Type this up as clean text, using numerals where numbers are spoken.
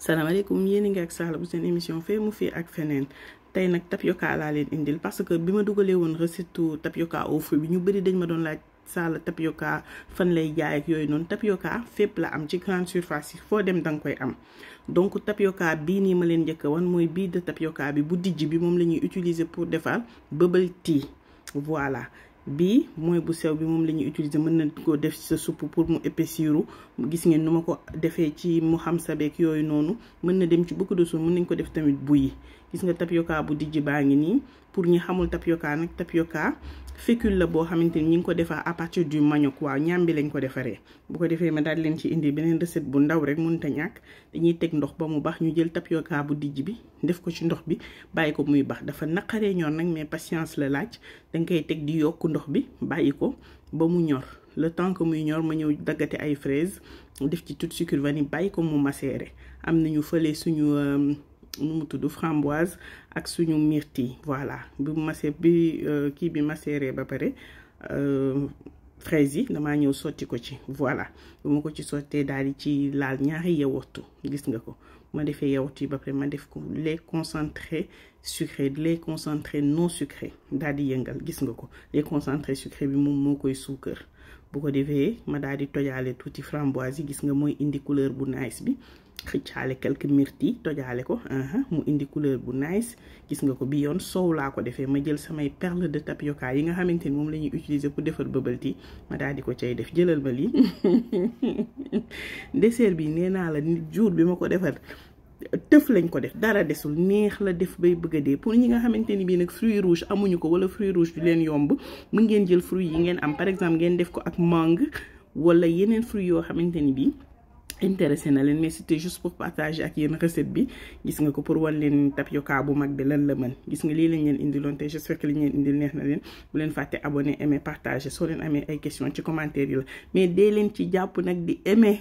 salaamaaleykum yéen a ngi ak Sala bu seen émission fee mu fii ak feneen tey nag tapioca laa leen indil parce que bi ma dugalee woon recette tapioca au fruit bi ñu bëri dañ ma doon laaj Sala tapioca fan lay jaay ak yooyu noonu. Tapioca fépp la am ci grande surface yi foo dem danga koy am donc tapioca bii nii ma leen njëkk a wan mooy bii de tapioca bi bu dijj bi moom la ñuy utiliser pour defar bubble tea. Voilà bii mooy bu sew bi moom la ñuy utiliser mën na ko def sa soupe pour mu épaissir gis ngeen nu ma ko defee ci mu xam sabeek yooyu noonu mën na dem ci beaucoup de choses mën nañ ko def tamit bouilli. gis nga tapioca bu dijj baa ngi nii pour ñi xamul tapioca nag tapioca fécule la boo xamante ni ñi ngi ko defar à partir du manioc waaw ñaam bi lañ ko defaree. bu ko defee ma daal leen ci indi beneen recette bu ndaw rek mënut a ñàkk dañuy teg ndox ba mu baax ñu jël tapioca bu dijj bi def ko ci ndox bi bàyyi ko muy baax dafa naqaree ñor nag mais patience la laaj danga koy teg di yokk ndox bi bàyyi ko ba mu ñor le temps que muy ñor ma ñëw daggate ay fraises def ci toute sucre vanille bàyyi ko mu macéré. am nañu fële suñu nu mu tudd framboise ak suñu myrtille. voilà bi kii bi macéré ba pare fraise yi damaa ñëw sotti ko ci. voilà bu ma ko ci sottee daal di ci laal ñaari yaourt gis nga ko ma defee yaourt yi ba pare ma def ko lait concentré sucré lait concentré non sucré daal di yëngal gis nga ko lait concentré sucré bi moom moo koy suukar. bu ko defee ma daal di tojaale tuuti framboise yi gis nga mooy indi couleur bu nice bi xëccaale quelques myrtilles tojaale ko mu indi couleur bu nice gis nga ko bi yoon soow laa ko defee ma jël samay perles de tapioca yi nga xamante ni moom la ñuy utiliser pour defar bubble tea ma daal di ko cay def jëlal ma lii dessert bi nee naa la jour bi ma ko defar tëf lañ ko def dara desul neex la def bay bëgg a dee. pour ñi nga xamante ni bii nag fruit rouge amuñu ko wala fruit rouge du leen yomb mën ngeen jël fruit yi ngeen am par exemple ngeen def ko ak mangue wala yeneen fruit yoo xamante ni bii intéressé na leen mais c'était juste pour partager ak yéen recette bi. gis nga ko pour wan leen tapioca bu mag bi lan la mën. gis nga lii lañ leen indiloon te j'espère que li ñu leen indil neex na leen bu leen fàtte abonné aimer partager soo leen amee ay questions ci commentaire yi la mais dee leen ci jàpp nag di aimer